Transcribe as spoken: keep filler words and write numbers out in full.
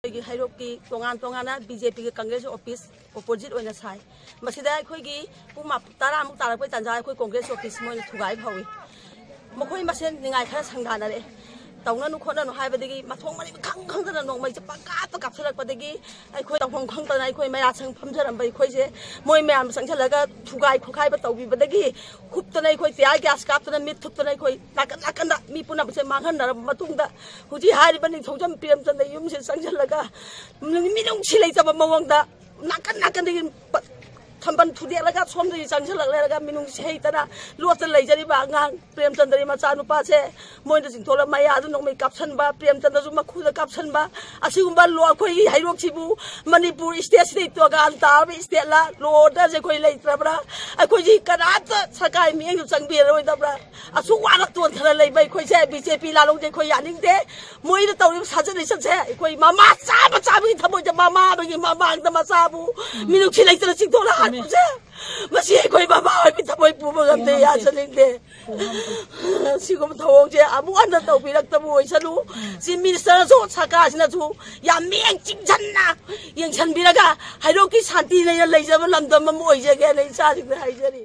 ꯑꯩꯈꯣꯏꯒꯤ ꯍꯩꯔꯣꯛꯀꯤ ꯇꯣꯉꯥꯟ ꯇꯣꯉꯥꯟꯅ ꯕꯤ ꯖꯦ ꯄꯤꯒꯤ ꯀꯪꯒ꯭ꯔꯦꯁ ꯑꯣꯐꯤꯁ ꯑꯣꯄꯣꯖꯤꯠ ꯑꯣꯏꯅ ꯁꯥꯏ꯫ ꯃꯁꯤꯗ ꯑꯩꯈꯣꯏꯒꯤ ꯄꯨꯡ ꯃꯥ-, ꯇꯔꯥꯃꯨꯛ ꯇꯥꯔꯛꯄꯩ ꯇꯥꯟꯖꯥ ꯑꯩꯈꯣꯏ ꯀꯪꯒ꯭ꯔꯦꯁ ꯑꯣꯐꯤꯁ ꯃꯣꯏꯅ ꯊꯨꯒꯥꯏꯕ ꯍꯧꯏ꯫ ꯃꯈꯣꯏ ꯃꯁꯦꯟ ꯅꯤꯡꯉꯥꯏ ꯈꯔ ꯁꯪꯗꯥꯅꯔꯛꯑꯦ꯫ ꯇꯧꯅꯅꯨ ꯈꯣꯠꯅꯅꯨ ꯍꯥꯏꯕꯗꯒꯤ ꯃꯊꯣꯡ ꯃꯔꯤ ꯈꯪ ꯈꯪꯗꯅ ꯅꯣꯡꯃꯩꯁꯦ ꯄꯪꯀꯥꯞꯇ ꯀꯥꯞꯁꯤꯜꯂꯛꯄꯗꯒꯤ ꯑꯩꯈꯣꯏ ꯇꯧꯐꯝ ꯈꯪꯗꯅ ꯑꯩꯈꯣꯏ ꯃꯌꯥ ꯁꯪ ꯐꯝꯖꯔꯝꯕ ꯑꯩꯈꯣꯏꯁꯦ ꯃꯣꯏ ꯃꯌꯥꯝ ꯆꯪꯁꯤꯜꯂꯒ ꯊꯨꯒꯥꯏ ꯈꯣꯠꯈꯥꯏꯕ ꯇꯧꯕꯤꯕꯗꯒꯤ ꯍꯨꯞꯇꯅ ꯑꯩꯈꯣꯏ tear gas ꯀꯥꯞꯇꯅ ꯃꯤꯠ ꯊꯨꯞꯇꯅ ꯑꯩꯈꯣꯏ ꯅꯥꯀꯟ ꯅꯥꯀꯟꯗ ꯃꯤ ꯄꯨꯝꯅꯃꯛꯁꯦ ꯃꯥꯡꯍꯟꯅꯔꯕ ꯃꯇꯨꯡꯗ ꯍꯧꯖꯤꯛ ꯍꯥꯏꯔꯤꯕ ꯅꯤꯡꯊꯧꯖꯝ ꯄ꯭ꯔꯦꯝꯆꯟꯗ꯭ꯔ ꯌꯨꯝꯁꯦ ꯆꯪꯁꯤꯜꯂꯒ ꯃꯤꯅꯨꯡꯁꯤ ꯂꯩꯇꯕ ꯃꯑꯣꯡꯗ ꯅꯥꯀꯟ ꯅꯥꯀꯟꯗꯒꯤ ꯄ-, ꯊꯝꯕꯜ ꯊꯨꯗꯦꯛꯂꯒ ꯁꯣꯝꯗꯒꯤ ꯆꯪꯁꯤꯜꯂꯛ ꯂꯩꯔꯒ ꯃꯤꯅꯨꯡꯁꯤ ꯍꯩꯇꯅ ꯂꯣꯠꯇ ꯂꯩꯖꯔꯤꯕ ꯑꯉꯥꯡ ꯄ꯭ꯔꯦꯝꯆꯟꯗ꯭ꯔꯒꯤ ꯃꯆꯥꯅꯨꯄꯥꯁꯦ ꯃꯣꯏꯅ ꯆꯤꯡꯊꯣꯛꯂꯒ ꯃꯌꯥꯗ ꯅꯣꯡꯃꯩ ꯀꯥꯞꯁꯟꯕ, ꯄ꯭ꯔꯦꯝꯆꯟꯗ꯭ꯔꯁꯨ ꯃꯈꯨꯗ ꯀꯥꯞꯁꯟꯕ, ꯑꯁꯤꯒꯨꯝꯕ ꯂꯣ-, ꯑꯩꯈꯣꯏꯒꯤ ꯍꯩꯔꯣꯛꯁꯤꯕꯨ ꯃꯅꯤꯄꯨꯔ stateꯁꯤꯗꯩ ꯇꯣꯉꯥꯟ ꯇꯥꯔꯕ stateꯂ? Law orderꯁꯦ ꯑꯩꯈꯣꯏ ꯂꯩꯇ꯭ꯔꯕ꯭ꯔꯥ? ꯑꯩꯈꯣꯏꯁꯤ ꯀꯅꯥꯝꯇ ꯁꯔꯀꯥꯔꯒꯤ ꯃꯤꯠꯌꯦꯡꯁꯨ ꯆꯪꯕꯤꯔꯔꯣꯏꯗꯕ꯭ꯔꯥ? ꯑꯁꯨꯛ ꯋꯥꯅ ꯇꯣꯟꯊꯅ ꯂꯩꯕ ꯑꯩꯈꯣꯏꯁꯦ, ꯕꯤ ꯖꯦ ꯄꯤ ꯂꯥꯂꯣꯡꯁꯦ ꯑꯩꯈꯣꯏ ꯌꯥꯅꯤꯡꯗꯦ꯫ ꯃꯣꯏꯅ ꯇꯧꯔꯤꯕ ꯁꯥꯖꯠ ꯂꯤꯆꯠꯁꯦ ꯑꯩꯈꯣꯏ ꯃꯃꯥ ꯆꯥꯕ ꯆꯥꯕꯒꯤ ꯊꯃꯣꯏꯗ ꯃꯃꯥ ꯑꯃꯒꯤ ꯃꯃꯥꯡꯗ ꯃꯆꯥꯕꯨ ꯃꯤꯅꯨꯡꯁꯤ ꯂꯩꯇꯅ ꯆꯤꯡꯊꯣꯛꯅ ꯍꯥꯠꯄꯁꯦ, ꯃꯁꯤ ꯑꯩꯈꯣꯏ ꯃꯃꯥ ꯑꯣꯏꯕꯤ ꯊꯃꯣꯏ ꯄꯨꯕ ꯉꯝꯗꯦ, ꯌꯥꯖꯅꯤꯡꯗꯦ꯫ ꯁꯤꯒꯨꯝꯕ ꯊꯧꯑꯣꯡꯁꯦ ꯑꯃꯨꯛ ꯍꯟꯅ ꯇꯧꯕꯤꯔꯛꯇꯕ ꯑꯣꯏꯁꯅꯨ꯫ Chief Ministerꯅꯁꯨ, ꯁꯔꯀꯥꯔꯁꯤꯅꯁꯨ ꯌꯥꯝ ꯃꯤꯠꯌꯦꯡ ꯆꯤꯡꯁꯤꯟꯅ ꯌꯦꯡꯁꯤꯟꯕꯤꯔꯒ ꯍꯩꯔꯣꯛꯀꯤ ꯁꯥꯟꯇꯤ ꯂꯩꯅ ꯂꯩꯖꯕ ꯂꯝꯗꯝ ꯑꯃ ꯑꯣꯏꯖꯒꯦꯅ ꯏꯆꯥꯁꯤꯡꯗ ꯍꯥꯏꯖꯔꯤ꯫